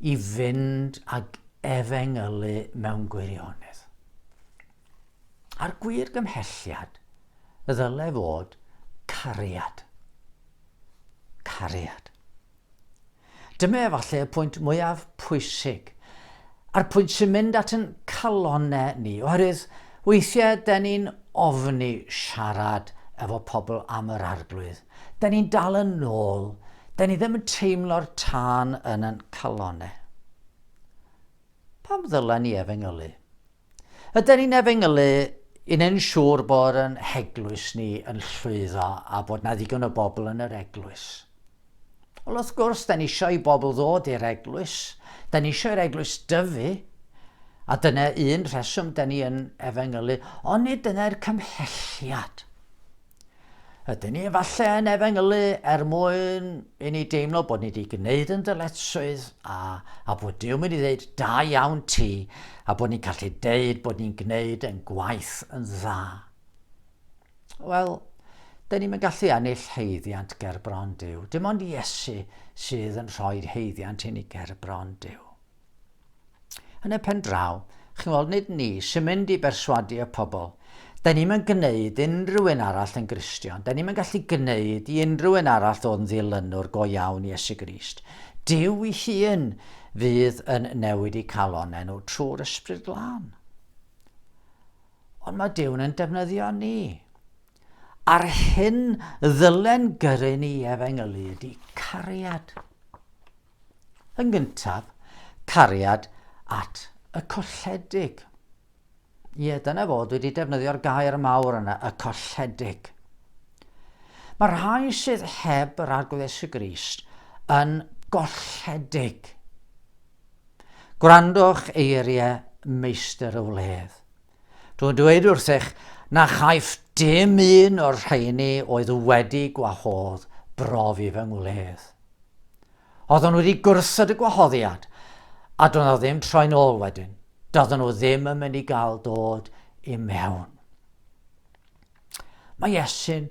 i fynd ag efengylu mewn gwirionedd? A'r gwir gymhelliad ddyle fod cariad. Cariad. Dyma efallai y pwynt mwyaf pwysig, a'r pwynt sy'n mynd at yn calonnau ni, oherwydd weithiau den ni'n ofni siarad efo pobl am yr arglwydd. Den ni'n dal yn ôl, den ni ddim yn teimlo'r tân yn yn calonnau. Pam ddylen ni efengylu? Yden ni'n efengylu i wneud yn siŵr bod yn heglwys ni yn llwyddo a bod na ddigon o bobl yn yr eglwys? Wel, wrth gwrs, da ni eisiau i bobl ddod i'r eglwys. Da ni eisiau i'r eglwys dyfu. A dyna un rheswm da ni yn efengylu, ond nid dyna'r cymhelliad. Ydyn ni efallai yn efengylu er mwyn i ni deimlo bod ni wedi gwneud yn dyletswydd a, a bod Duw mynd i ddeud da iawn ti a bod ni'n gallu deud bod ni'n gwneud yn gwaith yn dda. Wel, dyn ni'n gallu ennill haeddiant ger bron Duw. Dim ond Iesu sydd yn rhoi haeddiant i ni ger bron Duw. Yn y pen draw, chi'n gweld, nid ni sy'n mynd i berswadio pobl. Da ni'm yn gwneud unrhyw un arall yn Gristion. Da ni'm yn gallu gwneud i unrhyw un arall ddod yn ddilynwr go iawn Iesu Grist. Duw ei hun fydd yn newid eu calonnau nhw trwy'r Ysbryd Glân. Ond mae Duw'n yn defnyddio ni. A'r hyn ddylen gyrru ni i efengylu ydy cariad. Yn gyntaf, cariad at y colledig. Ie, dyna fo, dwi wedi defnyddio'r gair mawr yna, y colledig. Mae rhai sydd heb yr Arglwydd Iesu Grist yn golledig. Gwrandwch eiriau meistr y wledd. Dwi'n dweud wrthych na chaiff dim un o'r rheini oedd wedi gwahodd brofi fy ngwledd. Oedden nhw wedi gwrthod y gwahoddiad, a doedd nhw ddim troi'n ôl wedyn. Doedden nhw ddim yn mynd i gael dod i mewn. Mae Iesu'n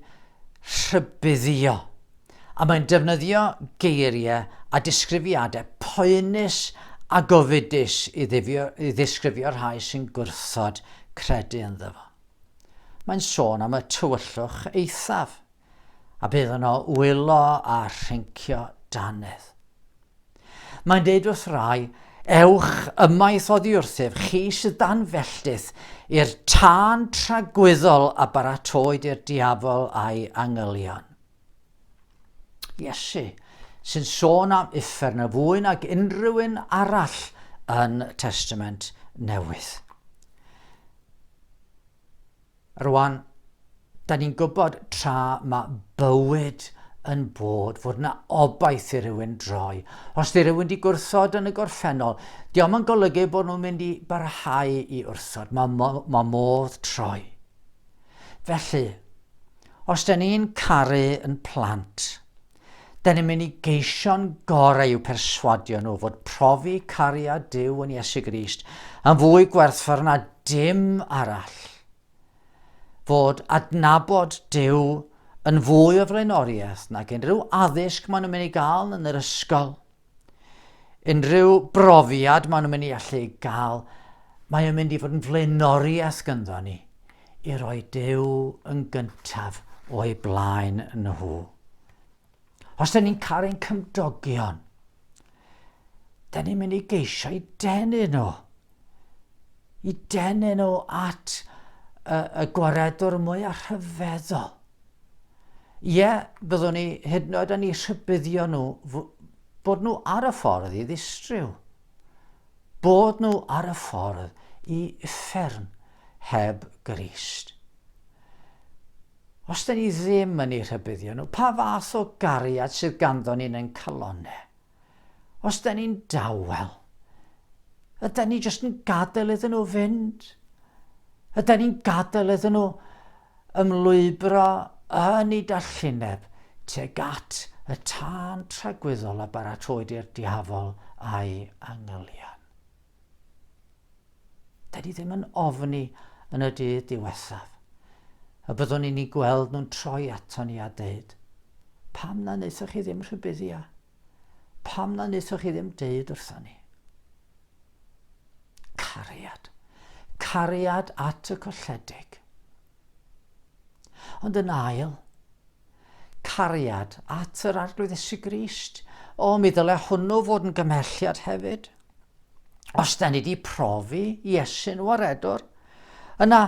rhybuddio, a mae'n defnyddio geiriau a disgrifiadau poenus a gofidus i, ddifio, i ddisgrifio'r rhai sy'n gwrthod credu ynddo fo. Mae'n sôn am y tywyllwch eithaf, a bydd yno wylo a rhyncio dannedd. Mae'n deud wrth rai, Ewch ymaith oddi wrthyf, chi sydd dan felltith, i'r tân tragwyddol a baratoed i'r diafol a'i angylion. Iesu, sy'n sôn am uffern y fwy nag unrhyw un arall yn Testament Newydd. Rwan, da ni'n gwybod tra mae bywyd yn bod fod yna obaith i rywun droi. Os di rywun di gwrthod yn y gorffennol, diolch yn golygu bod nhw'n mynd i barhau i wrthod. Mae, mo, mae modd troi. Felly, os da ni'n caru yn plant, da ni'n mynd i geisio'n gorau i'w perswadio nhw fod profi cariad Duw yn Iesu Grist yn fwy gwerthfawr na dim arall. Fod adnabod Duw yn fwy o flaenoriaeth nag unrhyw addysg maen nhw'n mynd i gael yn yr ysgol. Unrhyw brofiad maen nhw'n mynd i allu gael, mae o'n mynd i fod yn flaenoriaeth gynddo ni i roi Duw yn gyntaf o'i blaen nhw. Os da ni'n caru'n cymdogion, da ni'n mynd i geisio i denu nhw. I denu nhw at y, y gwaredwr mwyaf rhyfeddol. Ie, byddwn ni hyd yn oed yn eu rhybuddio nhw bod nhw ar y ffordd i ddistryw. Bod nhw ar y ffordd i uffern heb Grist. Os da ni ddim yn eu rhybuddio nhw, pa fath o gariad sydd ganddo ni'n ein calonnau? Os da ni'n dawel, ydy ni jyst yn gadael iddyn nhw fynd? Ydy ni'n gadael iddyn nhw ymlwybro yn ei dallineb tuag at y tân tragwyddol a baratoed i'r diafol a'i angylion? Da ni ddim yn ofni yn y dydd diwethaf y byddwn ni'n ei gweld nhw'n troi ato ni a deud, pam na wnaethoch chi ddim rhybuddio? Pam na wnaethoch chi ddim deud wrthon ni? Cariad. Cariad at y colledig. Ond yn ail, cariad at yr Arglwydd Iesu Grist. O, mi ddyle hwnnw fod yn gymhelliad hefyd. Os da ni wedi profi Iesu'n waredwr, yna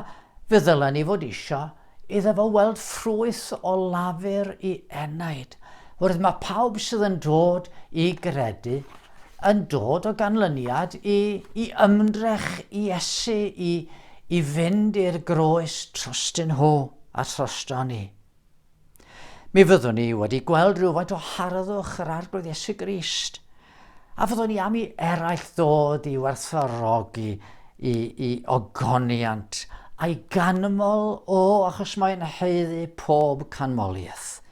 fe ddylen ni fod isio iddo fo weld ffrwyth o lafur i enaid. Wrth mae pawb sydd yn dod i gredu yn dod o ganlyniad i, i ymdrech Iesu i, i fynd i'r groes trostyn nhw a throsto ni. Mi fyddwn ni wedi gweld rhywfaint o harddwch yr Arglwydd Iesu Grist, a fyddwn ni am i eraill ddod i werthfawrogi i, i ogoniant a'i ganmol o achos mae'n haeddu pob canmoliaeth.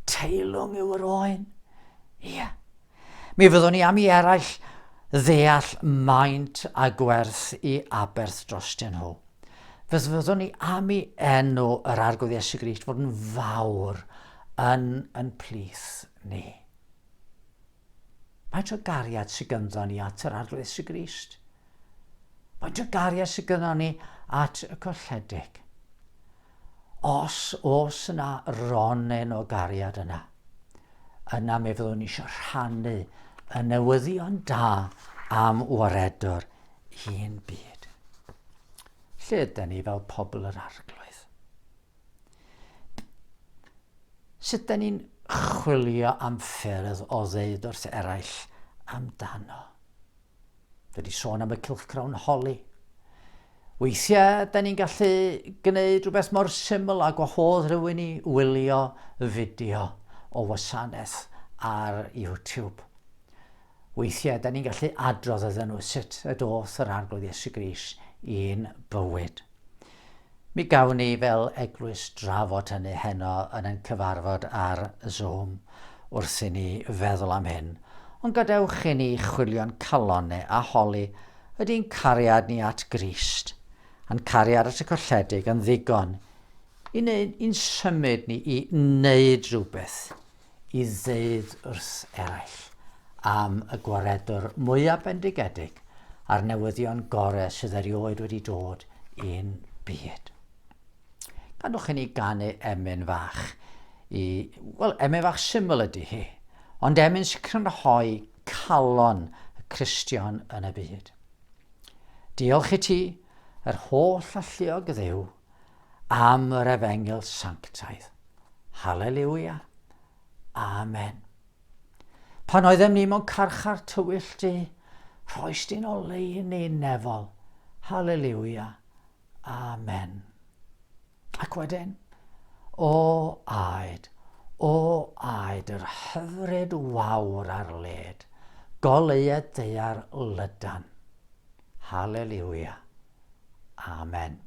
Teilwng yw yr oen. Ie. Yeah. Mi fyddwn ni am i eraill ddeall maint a gwerth i aberth drostyn nhw. Fe fyddwn ni am i enw yr Arglwydd Iesu Grist fod yn fawr yn yn plith ni. Faint o gariad sydd ganddo ni at yr Arglwydd Iesu Grist? Faint o gariad sydd ganddo ni at y colledig? Os oes yna ronyn o gariad yna, yna mi fyddwn ni eisiau rhannu y newyddion da am waredwr un byd. Lle ydyn ni fel pobl yr Arglwydd? Sut dyn ni'n chwilio am ffyrdd o ddeud wrth eraill amdano? Dwi wedi sôn am y cylchgrawn holi. Weithiau, da ni'n gallu gwneud rhywbeth mor syml â gwahodd rhywun i wylio fideo o wasanaeth ar YouTube. Weithiau, da ni'n gallu adrodd iddyn nhw sut y doth yr Arglwydd Iesu Grist i'n bywyd. Mi gawn ni fel eglwys drafod hynny heno yn ein cyfarfod ar Zoom wrth i ni feddwl am hyn, ond gadewch i ni chwilio'n calonne a holi ydy'n cariad ni at Grist a'n cariad at y colledig yn ddigon i neu, i'n symud ni i wneud rhywbeth i ddeud wrth eraill am y gwaredwr mwyaf bendigedig a'r newyddion gore sydd erioed wedi dod i'n byd. Gadwch i ni ganu emyn fach i, wel, emyn fach syml ydy hi, ond emyn sy'n crynhoi calon y Cristion yn y byd. Diolch i ti, yr holl alluog Dduw, am yr efengyl sanctaidd. Haleliwia. Amen. Pan oeddem ni mewn carchar tywyll du, rhoes di'n oleuni nefol. Haleliwia. Amen. Ac wedyn, o aed, o aed yr hyfryd wawr ar led, goleued ddaear lydan. Haleliwia. Amen.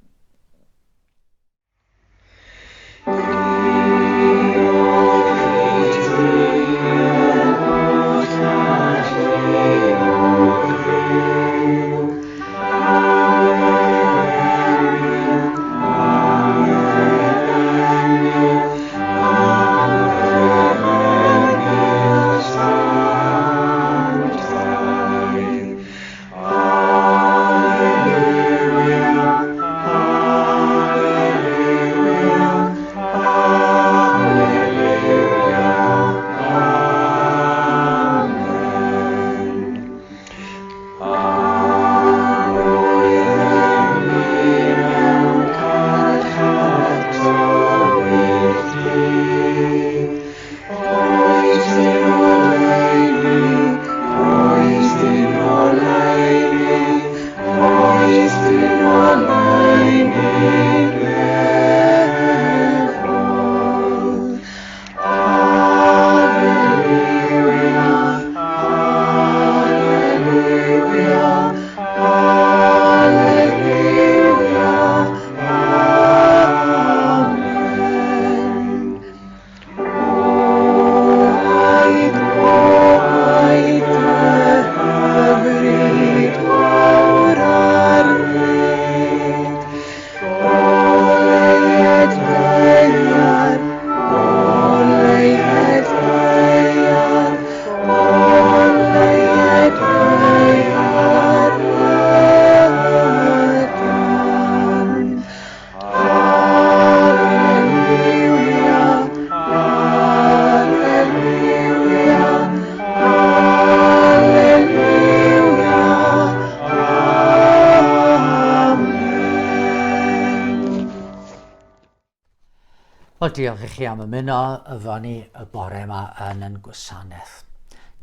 Wel, diolch i chi am ymuno efo ni y bore yma yn yn gwasanaeth.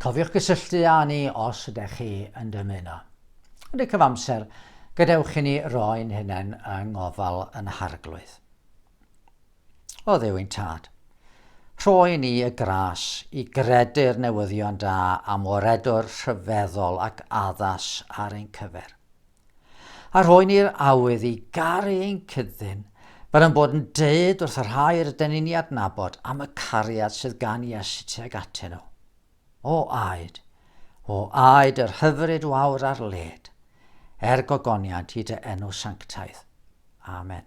Cofiwch gysylltu â ni os ydych chi yn dymuno. Yn y cyfamser, gadewch i ni roi'n hunain yng ngofal yn harglwydd. O Dduw ein Tad, rhoi ni y gras i gredu'r newyddion da am waredwr rhyfeddol ac addas ar ein cyfer. A rhoi ni'r awydd i garu ein cyddyn, fel ein bod yn deud wrth y rhai rydyn ni'n ei adnabod am y cariad sydd gan Iesu tuag atyn nhw. O aed, o aed yr hyfryd wawr ar led, er gogoniant i dy enw sanctaidd. Amen.